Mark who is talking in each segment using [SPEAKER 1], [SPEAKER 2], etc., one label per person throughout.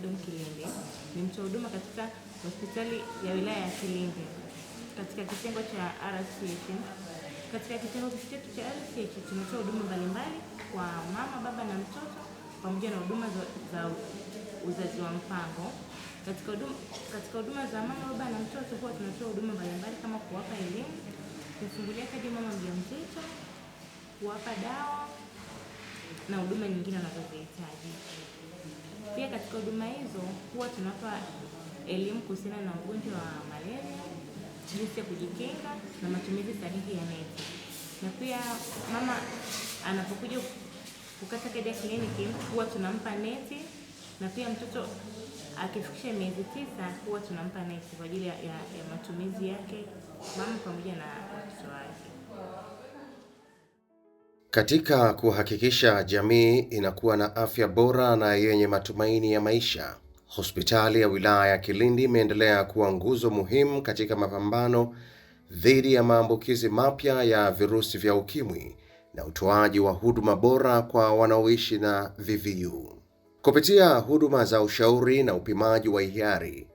[SPEAKER 1] Freedom Kilindi, ni mtoa huduma katika hospitali ya wilaya ya Kilindi katika kitengo cha RCH. Katika kitengo chetu cha RCH tunatoa huduma mbalimbali kwa mama, baba na mtoto pamoja na huduma za uzazi wa mpango. Katika huduma za mama, baba na mtoto huwa tunatoa huduma mbalimbali kama kuwapa elimu, kufungulia kadi mama mjamzito, kuwapa dawa na huduma nyingine wanazozihitaji. Pia katika huduma hizo huwa tunawapa elimu kuhusiana na ugonjwa wa malaria, jinsi ya kujikinga na matumizi sahihi ya neti. Na pia mama anapokuja kukata kadi ya kliniki huwa tunampa neti, na pia mtoto akifikisha miezi 9 huwa tunampa neti kwa ajili ya matumizi yake mama pamoja na watoto wake.
[SPEAKER 2] Katika kuhakikisha jamii inakuwa na afya bora na yenye matumaini ya maisha, hospitali ya wilaya ya Kilindi imeendelea kuwa nguzo muhimu katika mapambano dhidi ya maambukizi mapya ya virusi vya ukimwi na utoaji wa huduma bora kwa wanaoishi na VVU. Kupitia huduma za ushauri na upimaji wa hiari,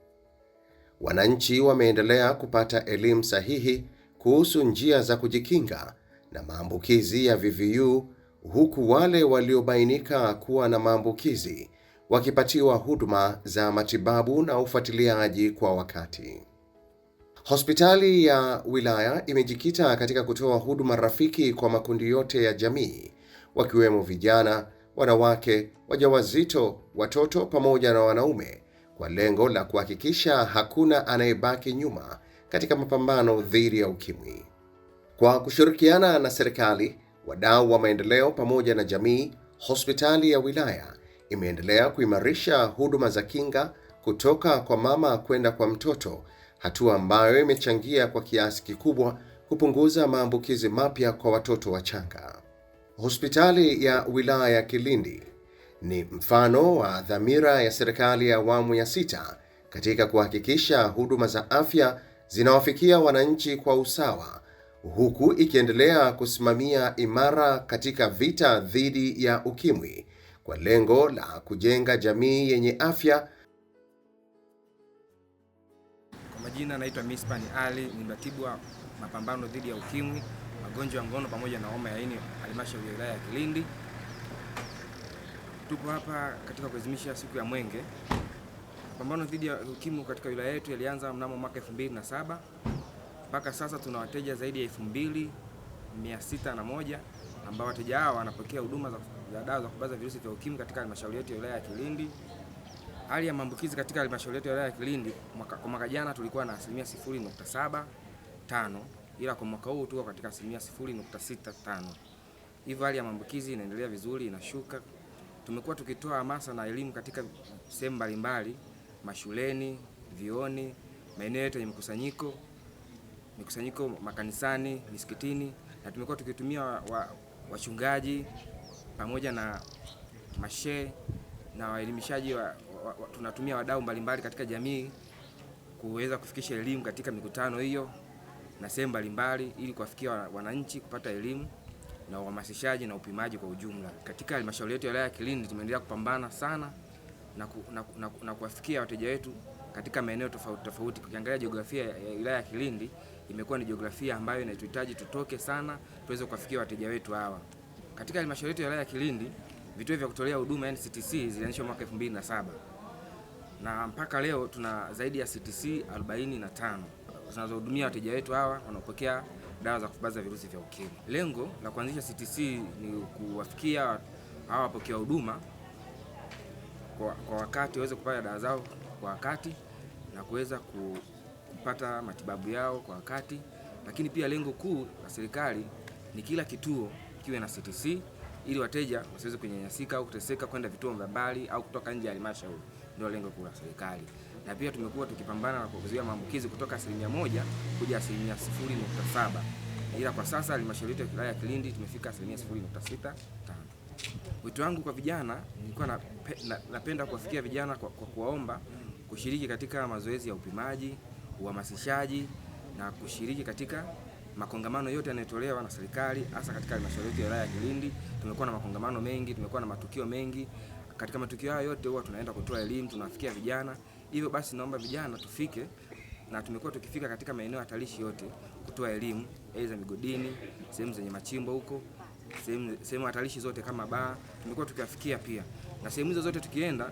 [SPEAKER 2] wananchi wameendelea kupata elimu sahihi kuhusu njia za kujikinga na maambukizi ya VVU, huku wale waliobainika kuwa na maambukizi wakipatiwa huduma za matibabu na ufuatiliaji kwa wakati. Hospitali ya wilaya imejikita katika kutoa huduma rafiki kwa makundi yote ya jamii, wakiwemo vijana, wanawake, wajawazito, watoto pamoja na wanaume, kwa lengo la kuhakikisha hakuna anayebaki nyuma katika mapambano dhidi ya ukimwi. Kwa kushirikiana na serikali, wadau wa maendeleo pamoja na jamii, hospitali ya wilaya imeendelea kuimarisha huduma za kinga kutoka kwa mama kwenda kwa mtoto, hatua ambayo imechangia kwa kiasi kikubwa kupunguza maambukizi mapya kwa watoto wachanga. Hospitali ya wilaya ya Kilindi ni mfano wa dhamira ya serikali ya awamu ya 6 katika kuhakikisha huduma za afya zinawafikia wananchi kwa usawa, huku ikiendelea kusimamia imara katika vita dhidi ya ukimwi kwa lengo la kujenga jamii yenye afya.
[SPEAKER 3] Kwa majina naitwa Mispani Ali, ni mratibu wa mapambano dhidi ya ukimwi, magonjwa ya ngono pamoja na homa ya ini halmashauri ya wilaya ya Kilindi. Tupo hapa katika kuadhimisha siku ya Mwenge. Mapambano dhidi ya ukimwi katika wilaya yetu yalianza mnamo mwaka 2007. Mpaka sasa tuna wateja zaidi ya 2601 ambao wateja hawa wanapokea huduma za dawa za kubaza virusi vya ukimwi katika halmashauri yetu ya wilaya ya Kilindi. Hali ya maambukizi katika halmashauri yetu ya wilaya ya Kilindi kwa mwaka jana tulikuwa na asilimia 0.75, ila kwa mwaka huu tuko katika asilimia 0.65. Hivyo hali ya maambukizi inaendelea vizuri, inashuka. Tumekuwa tukitoa hamasa na elimu katika sehemu mbalimbali, mashuleni, vioni, maeneo yetu yenye mikusanyiko makanisani, misikitini, na tumekuwa tukitumia wachungaji pamoja na mashehe na waelimishaji tunatumia wadau mbalimbali katika jamii kuweza kufikisha elimu katika mikutano hiyo na sehemu mbalimbali ili kuwafikia wananchi kupata elimu na uhamasishaji na upimaji kwa ujumla. Katika halmashauri yetu ya wilaya ya Kilindi tumeendelea kupambana sana na kuwafikia wateja wetu katika maeneo tofauti tofauti. Ukiangalia jiografia ya wilaya ya Kilindi imekuwa ni jiografia ambayo inatuhitaji tutoke sana tuweze kuwafikia wateja wetu hawa. Katika halmashauri yetu ya wilaya ya Kilindi vituo vya kutolea huduma yani CTC zilianzishwa mwaka 2007 na mpaka leo tuna zaidi ya CTC 45 zinazohudumia wateja wetu hawa wanaopokea dawa za kubaza virusi vya ukimwi. Lengo la kuanzisha CTC ni kuwafikia hawa wapokea huduma kwa wakati, waweze kupata dawa zao kwa wakati na kuweza kupata matibabu yao kwa wakati. Lakini pia lengo kuu la serikali ni kila kituo kiwe na CTC ili wateja wasiweze kunyanyasika au kuteseka kwenda vituo vya mbali au kutoka nje ya halmashauri. Ndio lengo kuu la serikali. Na pia tumekuwa tukipambana na kuzuia maambukizi kutoka asilimia 1 kuja asilimia 0.7. Ila kwa sasa halmashauri yetu ya wilaya ya Kilindi tumefika asilimia 0.65. Wito wangu kwa vijana, nilikuwa napenda kuwafikia vijana kwa kuwaomba kushiriki katika mazoezi ya upimaji, uhamasishaji na kushiriki katika makongamano yote yanayotolewa na serikali, hasa katika halmashauri yetu ya wilaya ya Kilindi. Tumekuwa na makongamano mengi, tumekuwa na matukio mengi Katika matukio hayo yote huwa tunaenda kutoa elimu, tunawafikia vijana. Hivyo basi naomba vijana tufike, na tumekuwa tukifika katika maeneo hatarishi yote kutoa elimu, aidha migodini, sehemu zenye machimbo huko, sehemu hatarishi zote kama baa, tumekuwa tukiwafikia pia. Na sehemu hizo zote tukienda,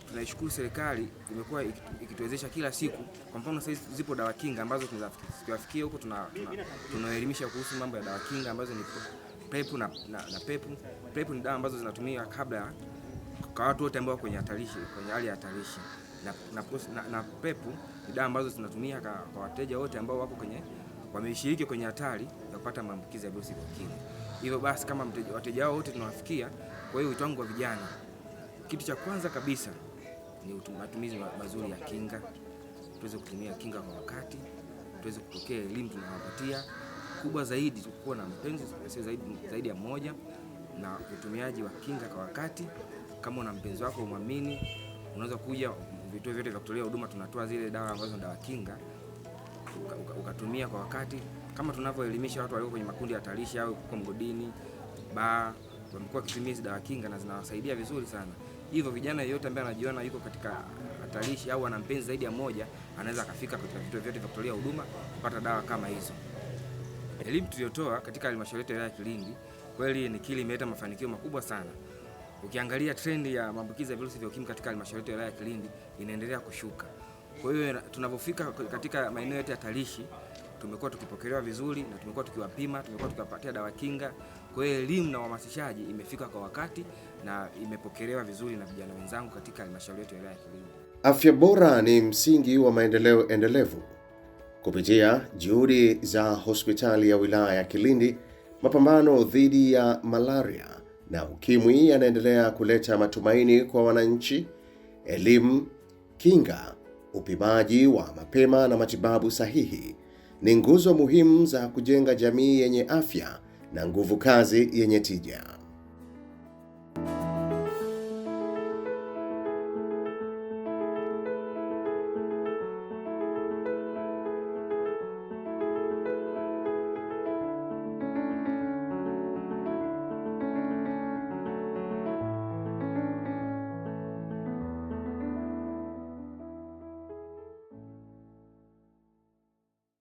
[SPEAKER 3] tunaishukuru serikali imekuwa ikituwezesha kila siku. Kwa mfano sasa zipo dawa kinga ambazo tukiwafikia huko tunaelimisha kuhusu mambo ya dawa kinga ambazo ni PrEP na PEP. PrEP ni dawa ambazo zinatumika kabla kwa watu wote ambao kwenye hatarishi, kwenye hali ya hatarishi. Na PEP ni dawa ambazo zinatumika kwa wateja wote ambao wako kwenye wameshiriki kwenye hatari ya kupata maambukizi ya virusi vya ukimwi. Hivyo basi kama wateja wao wote tunawafikia. Kwa hiyo wito wangu kwa vijana, kitu cha kwanza kabisa ni matumizi mazuri ya kinga. Tuweze kutumia kinga kwa wakati, tuweze kupokea elimu tunawapatia. Kubwa zaidi kuwa na mpenzi sio zaidi ya mmoja, na utumiaji wa kinga kwa wakati. Kama una mpenzi wako umwamini, unaweza kuja vituo vyote vya kutolea huduma, tunatoa zile dawa ambazo ni dawa kinga, ukatumia kwa wakati, kama tunavyoelimisha watu walio kwenye makundi ya hatarishi au huko mgodini, baa, wamekuwa wakitumia hizi dawa kinga na zinawasaidia vizuri sana. Hivyo vijana yeyote ambaye anajiona yuko katika hatarishi au ana mpenzi zaidi ya mmoja, anaweza akafika katika vituo vyote vya kutolea huduma kupata dawa kama hizo. Elimu tuliyotoa katika halmashauri yetu ya wilaya ya Kilindi kweli ni kile imeleta mafanikio makubwa sana. Ukiangalia trendi ya maambukizi ya virusi vya ukimwi katika halmashauri yetu ya wilaya ya Kilindi inaendelea kushuka. Kwa hiyo tunapofika katika maeneo yote hatarishi tumekuwa tukipokelewa vizuri na tumekuwa tukiwapima, tumekuwa tukiwapatia dawa kinga. Kwa hiyo elimu na uhamasishaji imefika kwa wakati na imepokelewa vizuri na vijana wenzangu katika halmashauri yetu ya wilaya ya Kilindi.
[SPEAKER 2] Afya bora ni msingi wa maendeleo endelevu. Kupitia juhudi za hospitali ya wilaya ya Kilindi, mapambano dhidi ya malaria na ukimwi yanaendelea kuleta matumaini kwa wananchi. Elimu, kinga, upimaji wa mapema na matibabu sahihi ni nguzo muhimu za kujenga jamii yenye afya na nguvu kazi yenye tija.